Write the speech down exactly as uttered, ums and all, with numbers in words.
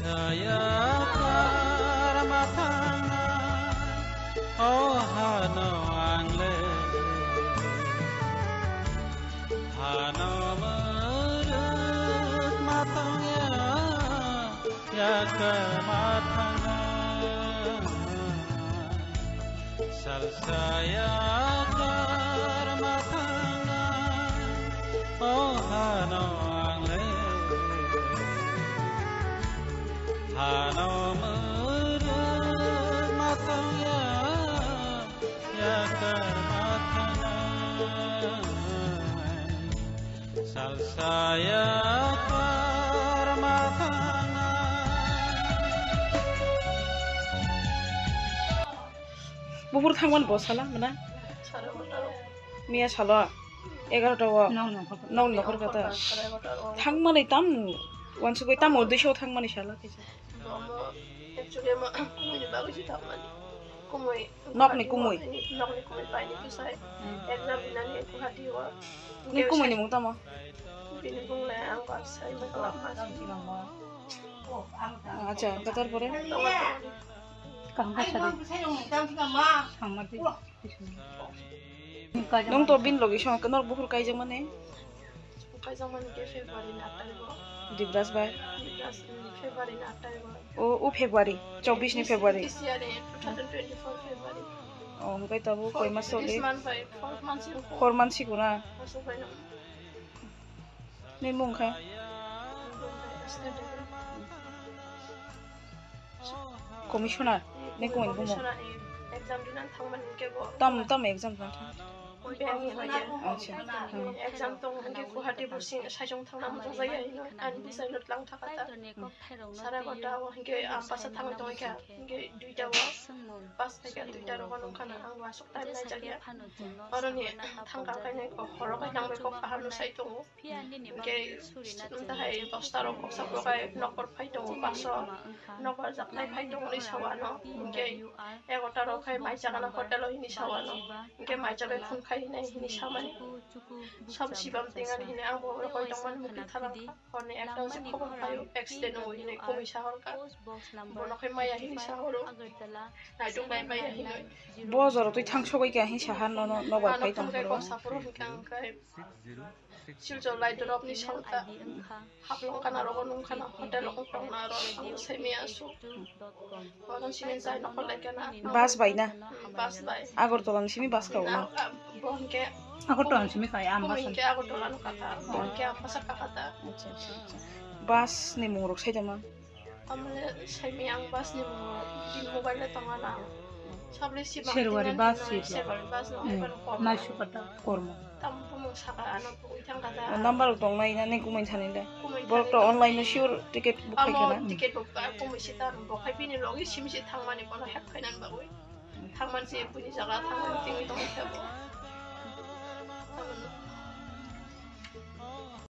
Yakar ma thangnai, o hano ang le. Hano mwrwk ma tongya, yakar ma thangnai. Salsa yakar ma thangnai, o hano ang le. Hano mwrwk ma tongya, yakar ma thangnai. Salsa yakar ma thangnai. Buphuru thangmani bo sala mana? Sare egarota o. Miya salo? Egarota o. Nong nokhor kota. Nong nokhor kota. Sare egarota o. Thangmani tam wansugwi tam o duiso thangmani sala kaisa. Bo mo actually mo kumui ni bagwi si thangmani. Kumui. Nokni kumui. Nokni kumui paini kisai. Hmm. Exam dinani Guwahati o. Ni kumui ni mung tamo? Bini mung le ang ba sai ma kala ma. Acha, katar pore? Kaham ka sari. Sangmati. Nung to bin logi song, kenor buhur kaijak mane? Kaijak mane ke February ni aat tarikh o. Dibras bai? Dibras, mm, February ni aat tarikh o. O, o February, chobbish ni February. This year ni two thousand twenty-four February. O, hingkai tabo koi mas soli? This month bai, four months ago. Four months ago na? Asuk bai no. Ni mung kha? Commissioner ni kumui bumo. Commissioner ni exam dina thangmani kebo. Tam, tam exam dina thang? Bank ni hoye. Acha. Hmm. Exam tong hingke Guwahati bo sing saijong thangna muchung jaya hino. Ani bwsai no tlang thaka ta. Sara gota o hingke ampasa thangwi tongwi kha. Hingke duita o. Pas thai kha duita rogo nung khana ang wasuk time nai jakya. Oro ni thang kha kainai kok horo kai nang bai kok ahar no sai tongo. Hingke, tahai dosta rok koksa bokhai nokbar phai tongo, paso nokbar jaknai phai tongo ni sawano. Hingke egarota rok khai mai chagana hotel o hini sawano. Hingke mai chabai phone khai hinai hini samani. Sab sibam tingani hini ang bo rokoi tongmani mukti tharang kha. Horni ekta wngsi khobor phaio accident wngo hini kumui sahor kha. Bono khai maya hini sahoro. Naidung bai maya hinoi. Bo jora twi thang sogoi kha hin saha no, no, nokbar phai tong phai kok saphuru hingke ang khai. Silchar lai dorop ni santa. Haplong kana rogo nung khana hotel o tongna ro ang semi asu. Bono sini jai nokol lai kana. Bus bai na? Bus bai. Agartala ni simi bus kha na? Bo hingke Agartala ni simi kha ya, Ambasa. Hingke Agartala no kha kha. Bo hingke Ambasa kha kha ta. Acha, acha, acha. Bus ni mung rok sai tongma? Amle saimi ang bus ni mung rok, bini mobile le tonga na. Sabri si bang Serwari tingani bus no, si Serwari bus no, hmm, hai baro kormo. Naisukata kormo. Tam bumung saka ano tugui thang kata. O number rok tong nai na ni kumui thani le. Kumui borok to thani online no sure ticket book khai amo khana. Ticket book ka kumui si tar bo khai bini logi sim si thangmani bono help khainan bagwi. Thangman si bini jaga thangmani tingui tong khe bo.